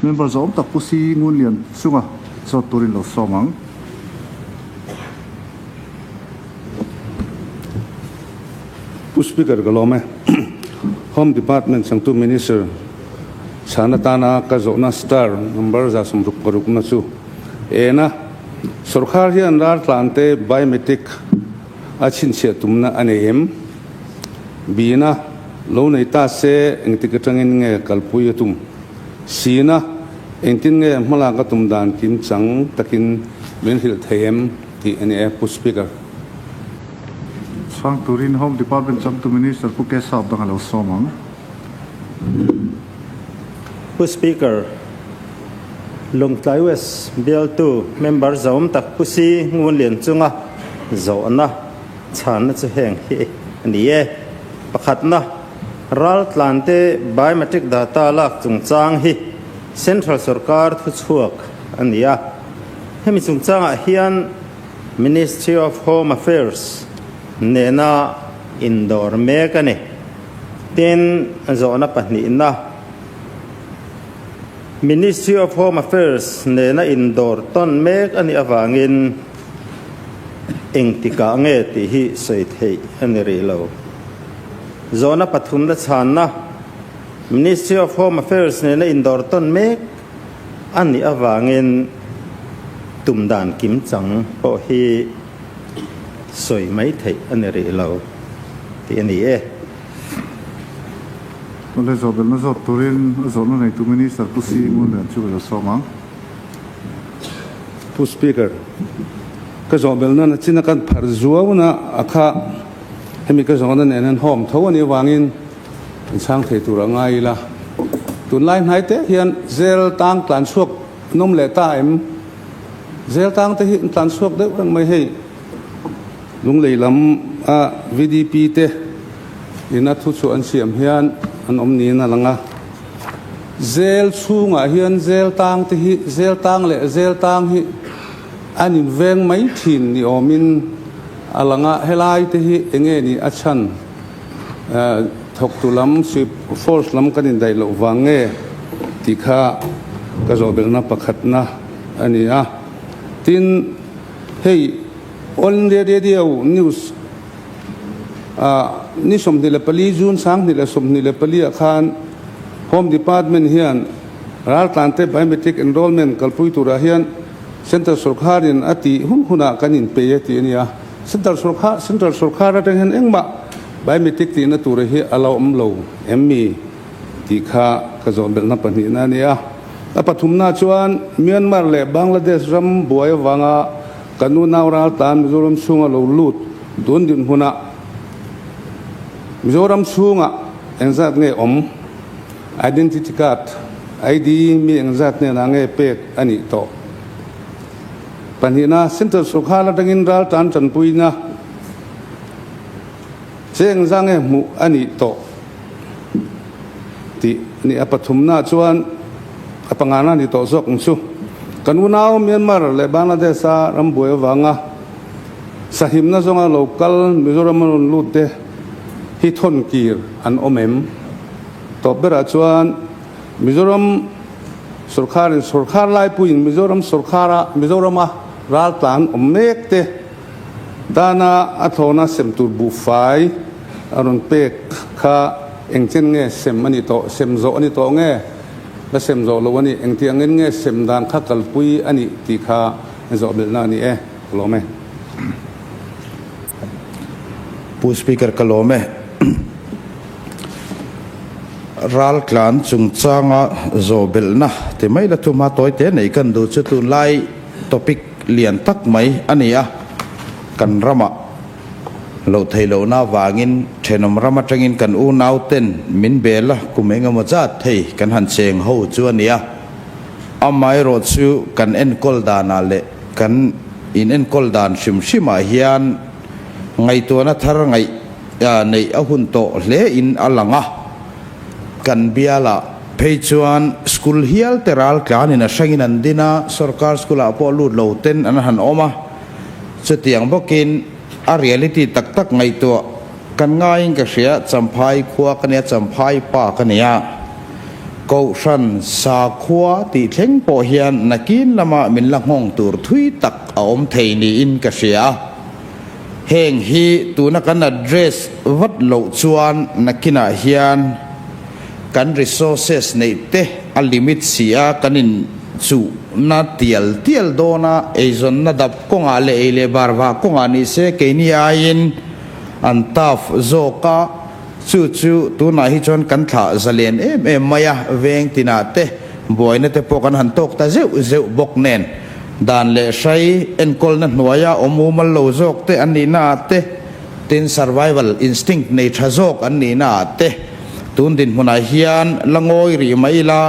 Member zawm tak Pu Si Ngunlian chunga zawt turin lo sawm ang. Pu Speaker ka lawm e. Home Department changtu Minister chhan atana ka zawhna star number 166 na chu ena sorkar hian raltlante biometric a chhinchhiah tumna a nei em? Bina lo nei ta se engtik atangin nge kalpui a tum? Sina engtin nge hmalak a tum dan kim chang takin min hrilh thei em tih a ni e Pu Speaker. Chhang turin Home Department changtu Minister Pu Keshav dang a lo sawm ang. Pu Speaker, Lawngtlai West bialtu member zawm tak Pu Si Ngunlian chunga zawhna chhanna chu heng hi a ni e. Pakhatna, raltlante biometric data lak chungchang hi Central sorkar thuchhuak a ni a. Hemi chungchangah hian Ministry of Home Affairs nena indawr mek a ni. Tin, zawhna pahnihna, Ministry of Home Affairs nena indawr tawn mek a nih avangin engtikah nge tih hi sawi theih a ni rih lo. Zawhna pathumna chhanna, Ministry of Home Affairs nena indawr tawn mek a nih avangin tum dan kim chang pawh hi sawi mai theih a ni rih lo tih a ni e. Awle zawhbelhna zawt turin a zawhna neitu Minister Pu Si Ngunlian chu ka lo sawm ang. Pu Speaker, ka zawhbelhna na chin a kan pharh zuauna a kha hemi ka zawhna nen hian hawm tho a nih avangin In chhang thei tur a ngai ila. Tunlai hnai te hian zel tang tlan chhuak nawm leh ta em? Zel tang te hi an tlan chhuak deuh reng mai hei. Lunglei lam a VDP te ina thu chhuah an siam hian an awm niin a lang a. Zel chhungah hian zel tang te hi zel tang leh zel tang hi an inveng mai thin ni awmin a lang a. Helai te hi enge ni a chhan? Thawktu lam sweep force lam kan indaih loh vang nge tih kha ka zawhbelhna pakhatna a ni a. Tin, hei All India Radio News ah ni 24 June 2024 ah khan Home Department hian raltlante biometric enrollment kalpui turah hian Central sorkharin a tih hun hunah kan inpei a tih a ni a. Central sorkar Central sorkar atang hian engmah biometric tihna tur hi a lo awm lo em mi tih kha ka zawh belhna pahnihna a ni a. A pathumna chuan Myanmar leh Bangladesh ram buai avanga kan unau raltlan Mizoram chhunga lo lut dun dinhmunah Mizoram chhunga engzat nge awm Identity Card, ID, mi engzat hnenah nge pek a nih tawh? Pahnihna, Central Sorkar atangin raltan tanpuina cheng zang e hmuh a nih tawh tih a ni. A pathumna chuan a pangana ni tawh zawk ang chu. Kan unau Myanmar leh Bangladesh-a rambuai avanga sahimna zawnga lo kal Mizoram a rawn lut te hi thawn kir an awm em? Tawp berah chuan Mizoram Sorkharin sorkhar laipuiin Mizoram sorkhara Mizorama raltlan awm mek te dana a thlawna sem tur buhfai a rawn pek kha engchen nge sem a ni tawh, sem zawh a ni tawh nge la sem zawh lo a ni, engtiangin nge sem dan kha kalpui a nih tih kha zawhbelhna a ni e, ka lawm e. Pu Speaker ka lawm e. Raltlan chungchanga zawhbelhna ti mai la thum a tawi te nei kan duh chu tunlai topic lian tak mai a ni a, kan ramah loh theih lohna avangin thenawm ram atangin kan unau ten min bel a, kum engemaw zat thei kan han cheng ho chu a ni a, amaherawh chu kan enkawl danah leh kan in enkawl dan hrim hrimah hian ngaihtuahna thar ngaih neih a hun tawh hle in a lang a, kan bialah phei chuan school hial te ral tlanin a hrangin an din a, sorkar school ah pawh lut lo ten an han awm a, chutiang bawkin a reality tak tak ngaihtuah kan ngaiin ka hria, Champhai khua ka nia, Champhai pa ka nia. Kohhran sakhua tih thleng pawh hian nakin lama min la nghawng tur thui tak a awm thei niin ka hria a. Heng hi tuna kan address vat loh chuan nakinah hian kan resources neih te a limit si a, kan in chuhna tial tial dawn a, eizawnna dap kawngah leh ei leh bar vah kawngah ni se keini aiin an tough zawk a, chu chu tunah hi chuan kan thlah zalen em em mai a, veng tinah te buaina te pawh kan han tawk ta zeuh zeuh bawk nen. Dan leh hrai enkawlna hnuaia awm mumal lo zawk te an nihna ah te, tin survival instinct nei tha zawk an nihna ah te, tun dinhmunah hian la ngawi rih mai ila,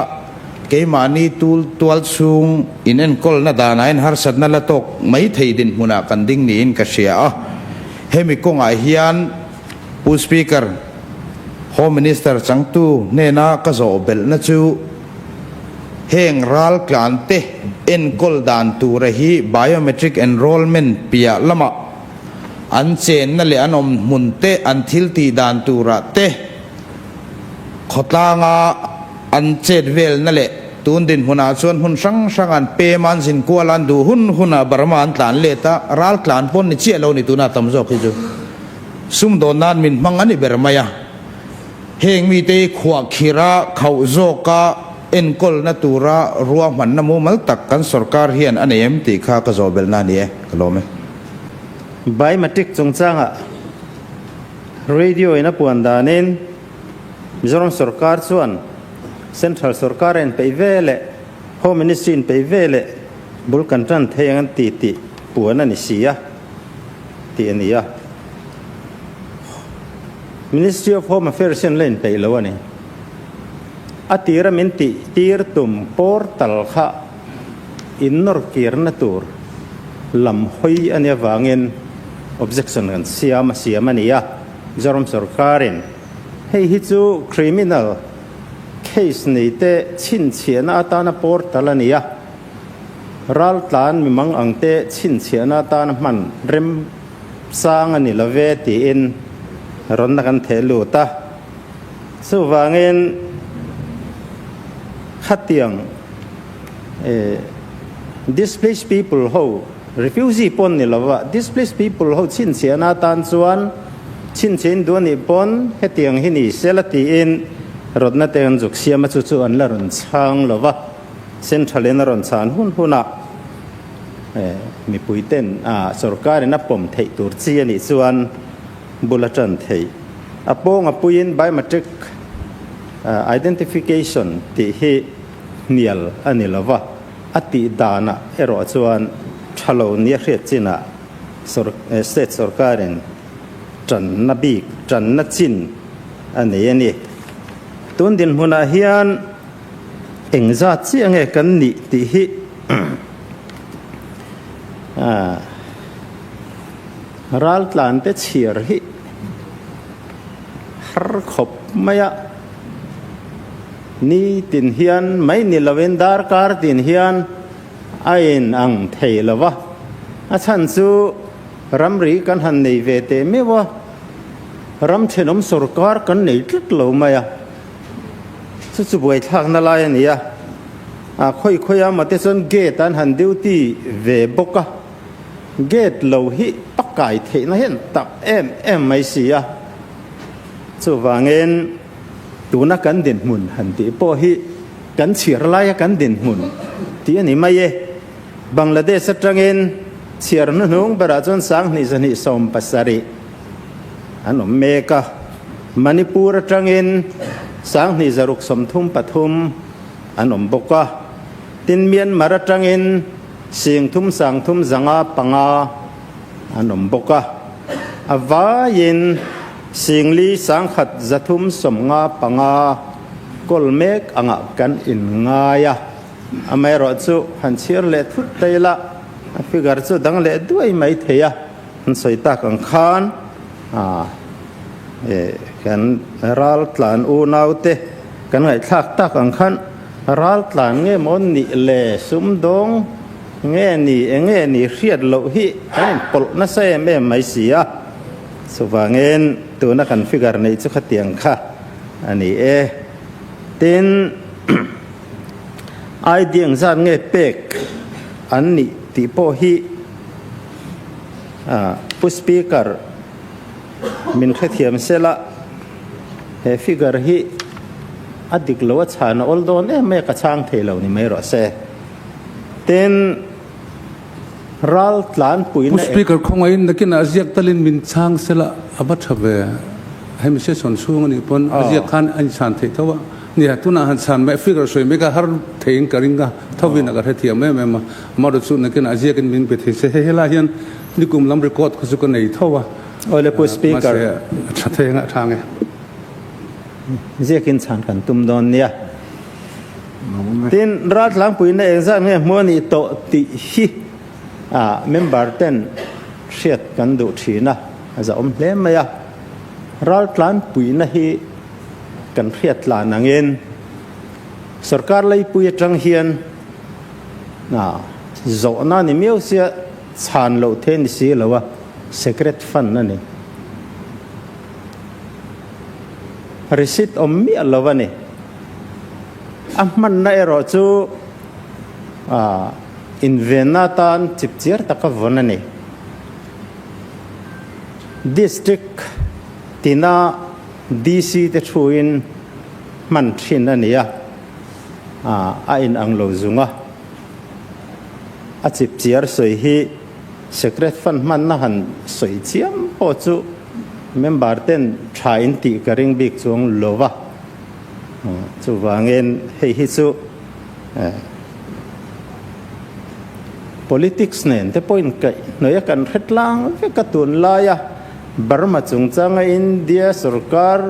keimahni tul tual chhung in enkawlna danah hian harsatna la tawk mai thei dinhmunah kan ding niin ka hria a. Hemi kawngah hian Pu Speaker, Home Minister changtu hnena ka zawh belhna chu, Heng raltlante enkawl dan tura hi biometric enrollment piah lamah an chenna leh an awm hmun te, an thil tih dan turah te, khawtlanga an chet velna leh tun dinhmunah chuan hmun hrang hranga an pem a, an zin kual a, an duh hun hunah Burma an tlan let a, raltlan pawn ni chiah lo ni tuna tam zawk hi chu sumdawn nan min hmang a ni ber mai a. Heng mite hi khuahkhirh a, khauh zawka enkawlna tura ruahmanna mumal tak kan sorkar hian a nei em tih kha ka zawhbelhna a ni e, ka lawm e. Biometric chungchanga radio in a puan danin Mizoram sorkar chuan Central sorkar a inpeih ve leh Home Ministry inpeih ve leh bul kan tan thei ang an ti tih puan a ni si a tih a ni a. Ministry of Home Affairs hian la inpeih lo a ni. A tira min tih tir tum portal kha innawr kirna tur lam hawi a nih avangin objection kan siam a siam a ni a, Mizoram sorkarin hei hi chu criminal case nei te chhinchhiahna atana portal a ni a, raltlan mimang ang te chhinchhiahna atana hman rem Sang a ni lo ve tiin rawnna kan theh lut a. Chuvangin khatiang displaced people ho, refugee pawn ni lova displaced people ho chhinchhiahna atan chuan chhinchhiahin duh a nih pawn hetiang hi ni sela tiin rawtna te kan zuk siam a, chu chu an la rawn chhang lo va, central in a rawn chhan hun hunah. Mipui ten a sorkar in a pawm theih tur chi a nih chuan bul a tan theih. A pawng a puiin biometric identification tih hi hnial a ni lo va, a tih danah erawh chuan tha lo nia hriat chinah state sorkarin tanna bik, tanna chin a nei a ni. Tun dinhmunah hian engzat chiah nge kan nih tih hi Raltlan te chhiar hi har khawp mai a, ni tin hian mai ni lovin darkar tin hian a in ang thei lo va, a chhan chu ramri kan han nei ve teh meuh a, ram thenawm sawrkar kan nei tlat lo mai a. Chu chu buaithlakna lai a ni a, a khawi khawi a mate chuan gate an han duty ve bawk a, gate lo hi a kai theihna hian tak em em mai si a, chuvangin tuna kan dinhmun han tih pawh hi kan chhiar laia kan dinhmun tih a ni mai e. Bangladesh atangin chhiar hnuhnung berah chuan 2270 an awm mek a, Manipur atangin 2633 an awm bawk a, tin Myanmar atangin 3305 an awm bawk a, a vaiin 4135 kawl mek angah kan inngai a, amaherawhchu han chhiar leh thut ta ila a figure chu dang leh duai mai thei a. An sawi tak ang khan kan raltlan unaute kan ngaihthlak tak ang khan raltlan nge maw nih le sumdawng nge ni eng nge ni hriat loh hi kan inpawlh nasa em em mai si a. Chuvangin tuna kan figure neih chu khatiang kha a ni e. Tin. ID engzat nge pek an nih tih pawh hi Pu Speaker min hrethiam sela he figure hi a dik lo a chhan a awl dawn em mai a ka chhang thei lo ni mai rawh se. Tin, ral tlanpuina Pu Speaker khawngaihin nakinah a ziak talin min chhang sela a va tha ve. Hemi session chhung anih pawn a ziak khan a inchhan theih tho a. Nia, tunah han chhan mai figure sawi mai kha har theiin ka ring a, thovin a ka hrethiam em em a. Amaherawhchu chu nakinah a ziakin min pe thei se. Hei helai hian nikum lam record kha chu ka nei tho a. Awle Pu Speaker. Mahse a tha thei anga a tha nge. Ziakin chhan kan tum dawn nia. Tin, raltlangpuina engzat nge hmuh a nih tawh tih hi member ten hriat kan duh thin a, a zahawm hle mai a. Raltlanpuina hi kan hriat tlan angin sorkar leipui atang hian zawhna ni miau sia chhan loh thei ni si lo a, secret fund a ni. Receipt awm miah lo a ni. A hmanna erawh chu invenna atan chipchiar taka vawn a ni. District tina DC te thuin hman thin a ni a, a inang lo zung a. A chipchiar sawi hi Secret Fund hmanna han sawi chiam pawh chu member ten tha in tih ka ring bik chuang lo va. Chuvangin hei hi chu politics nen te pawhin kaih hnawih a kan hre tlang vek a tunlaia Burma chungchanga India sorkar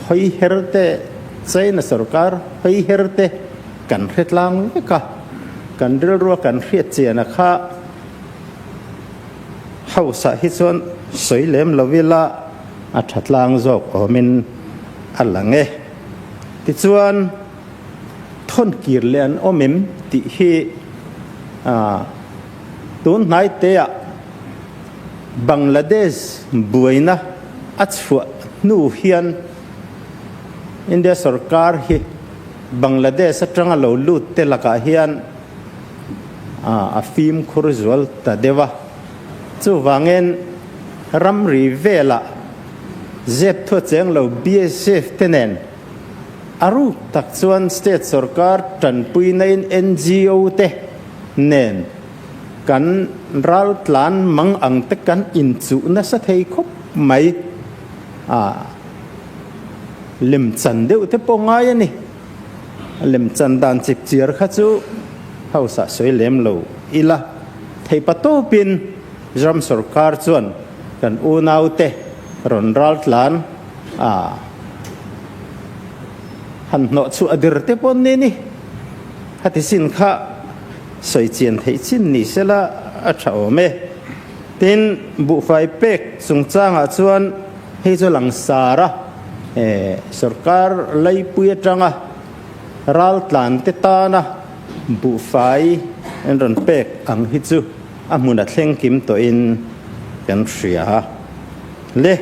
hawi her te China sorkar hawi her te kan hre tlang vek a, kan rilrua kan hriat chian a kha House ah hi chuan sawi lem lo ila a tha tlang zawk awmin a lang e. Tichuan, thawn kir leh an awm em tih hi tun hnai teah Bangladesh buaina a chhuah hnu hian India sorkar hi Bangladesh atanga lo lut te lakah hian a fimkhur zual ta deuh a. Chuvangin ramri velah zep thua cheng lo BSF te nen a ruk tak chuan state sorkar tanpuinain NGO te nen kan raltlan mang ang te kan inchuh nasa thei khawp mai a, lemchan deuh te pawh ngai a ni. Lemchan dan chipchiar kha chu House ah sawi lem lo ila theihpa tawpin Ram sorkar chuan kan unaute rawn raltlan a han hnawh chhuah dir te pawh ni ni. Khati sin kha sawi chian theih chin ni sela a tha awm e. Tin, buhfai pek chungchangah chuan hei chu langsar a, sorkar laipui atanga raltlan te tana buhfai an rawn pek ang hi chu a hmun a thleng kim tawhin kan hria. Le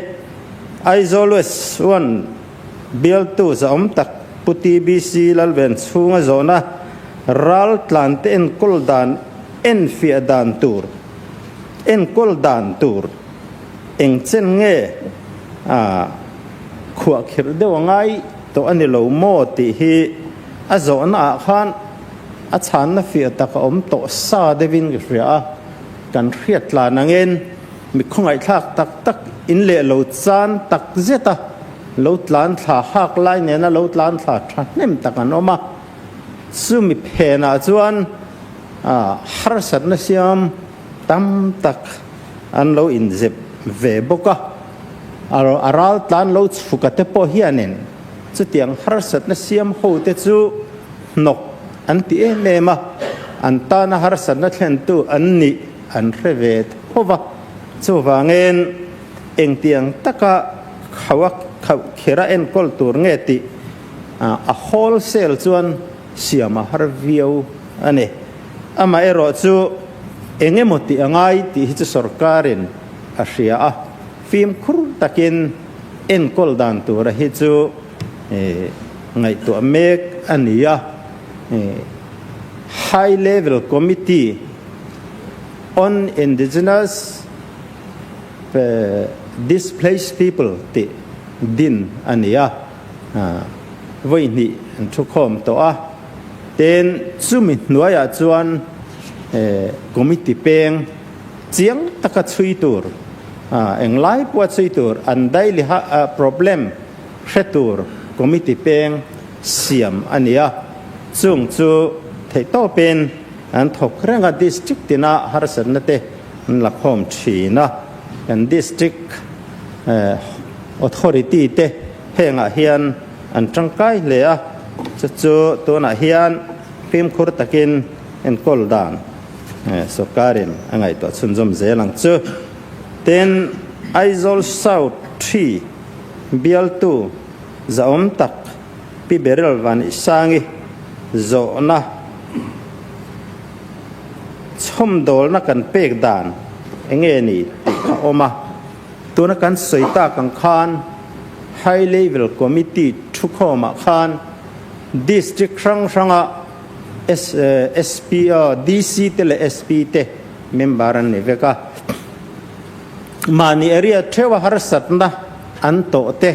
Aizawl West one bialtu zahawm tak Pu TBC Lalven chhunga zawhna raltlan te enkawl dan enfiah dan tur enkawl dan tur eng chen nge a khuahkhirh deuh a ngai tawh a ni lo maw tih hi a zawhna ah khan A chhanna fiah tak a awm tawh sa deuhin ka hria a, kan hriat tlan angin mi khawngaihthlak tak tak in leh lo chan tak zet a, lo tlan thla hak lai nena lo tlan thla thahnem tak an awm a, chumi phenah chuan harsatna siam tam tak an lo inzep ve bawk a, a ral tlan lo chhuka te pawh hianin chutiang harsatna siam ho te chu hnawk an ti em em a, an tana harsatna thlentu an nih an hre ve tho va. Chuvangin engtiang taka khauh khauh khera enkawl tur nge tih a wholesale chuan siam a har viau a ni. Amaherawh chu eng emaw tih a ngai tih hi chu sorkarin a hria a, fimkhur takin enkawl dan tura hi chu ngaihtuah mek. a ni a, High Level Committee on Indigenous Displaced People tih din a ni a, vawi hnih an thukhawm tawh a. Tin, chumi hnuaiah chuan committee peng chiang taka chhui tur, englai pawha chhui tur, an daily problem hre tur committee peng siam a ni a. Chung chu theihtawpin an thawk reng a, district tina harsatna te an la khawm thin a. Kan district authority te hengah hian an tangkai hle a, chu chu tunah hian fimkhur takin enkawl dan sorkarin a ngaihtuah chhunzawm zel ang chu. Tin, Aizawl South Three bialtu zahawm tak Pi Beryl Vanisangi zawhna chhawmdawlna kan pek dan enge ni tih kha awm a. Tuna kan sawi tak ang khan High Level Committee thukhawmah khan District hrang hranga SP, DC te leh SP te member an ni vek a. Mahni area theuha harsatna an tawh te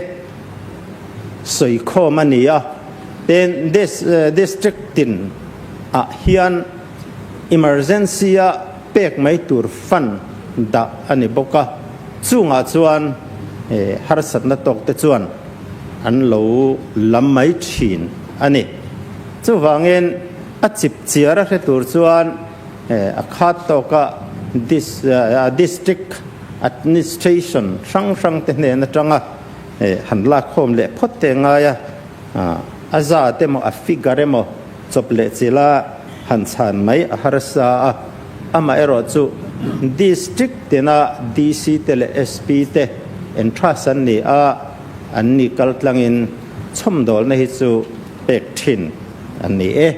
sawikhawm a ni a. Tin, District tin ah hian emergency a pek mai tur fund dah a ni bawk a, chungah chuan harsatna tawk te chuan an lo lam mai thin a ni. Chuvangin a chip chiar a hre tur chuan a khat tawka district administration hrang hrang te hnen atanga han lakkhawm leh phawt te ngai a, a zat emaw a figure emaw chawp leh chila han chhan mai a harsa a, amaherawh chu District tina DC te leh SP te entrust an ni a, an ni kaltlangin chhawmdawlna hi chu pek thin an ni e.